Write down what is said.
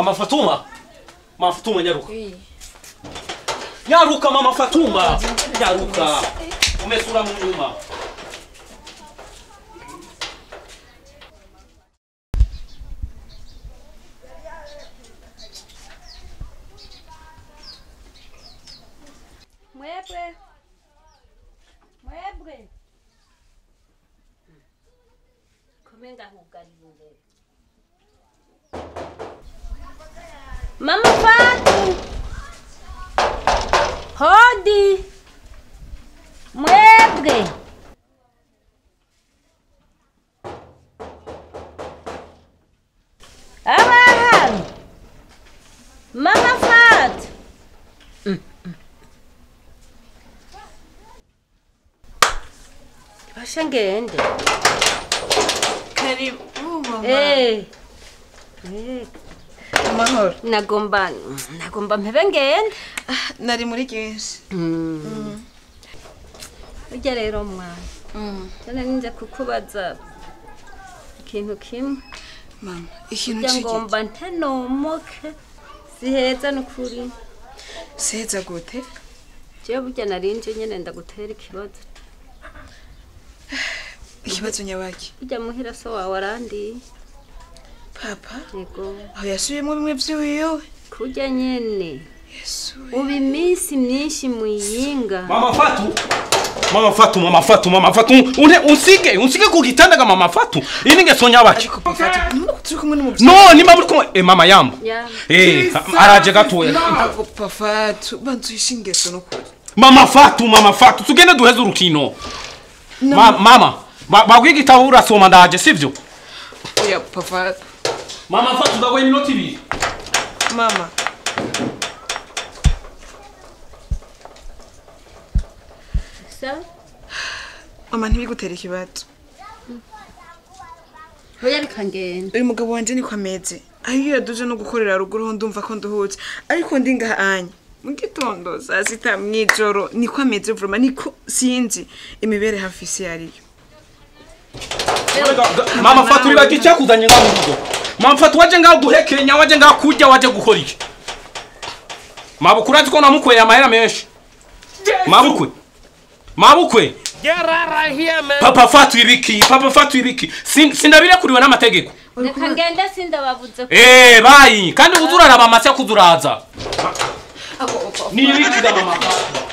Mama Fatuma. Mama Fatuma nyaruka. Nyaruka Mama Fatuma. Nyaruka. Umesura mu nyuma. Mwebwe. Mwebwe. Kumenga hugarire. Mama Fatu. Hodi. Mwebwe. Abahan. Mama Fatu. Bashangende. Karibu mama. Eh. Amahoro. Nagomba mpebe ngende. Nari muri kenshi. Ujya rero mwana. Cyane ninja kukubaza ikintu kimwe. Mama, ikintu ciki. Ngomba ntenomoke. Siheza nukuri. Siheza gute? Je burya narinje nyene ndagutera ikibazo. Ikibazo nyabaki. Ujya muhira so wawe arandi. Papa? Yego. Aho yasubiyemo bimwe by'uwiwe. Kurya nyene. Yesu. Ubu iminsi myinshi muyinga. Mama Fatu. Mama Fatu, Mama Fatu, Mama Fatu. Unsige ku gitanda ga Mama Fatu. Ini ngeso nyabaki. Ariko Papa Fatu, turi kumwe n'umuvyeyi. No, nimba muri kumwe mama yambo. Yeah. Araje gatoya. Ariko Papa Fatu, banzu ishingeso no kuri. Mama Fatu, Mama Fatu, tugende duheze urukino. Mama, bagwiye igitabo urasoma ndaje sivyo? Oya Papa. Mama Fatu ndagoye iminota ibiri. Mama. Sa? Mama ntibigutere ikibazo. Hoya bikangenda. Uyu mugabo wanje niko ameze. Ayo yaduje no gukorera ruguru ho ndumva ko nduhutse. Ariko ndi ngaha anya. Mu gitondo saa sita mwijoro niko ameze vraiment niko sinzi imibere hafisi yariyo. Mama Fatu riba icyakuzanye ngaho mu rugo. Mama Fatu waje ngaho guhekenya waje ngaho kurya waje gukora iki? Mabukuru ko namukweye amahera menshi. Mabukwe. Mabukwe. Papa Fatu ibiki, Papa Fatu ibiki. Sindabire kuriwe n'amategeko. Reka ngende sindababuze. Bayi, kandi uzuraraba amase kuzuraza. Ni ibiki da mama Fatu.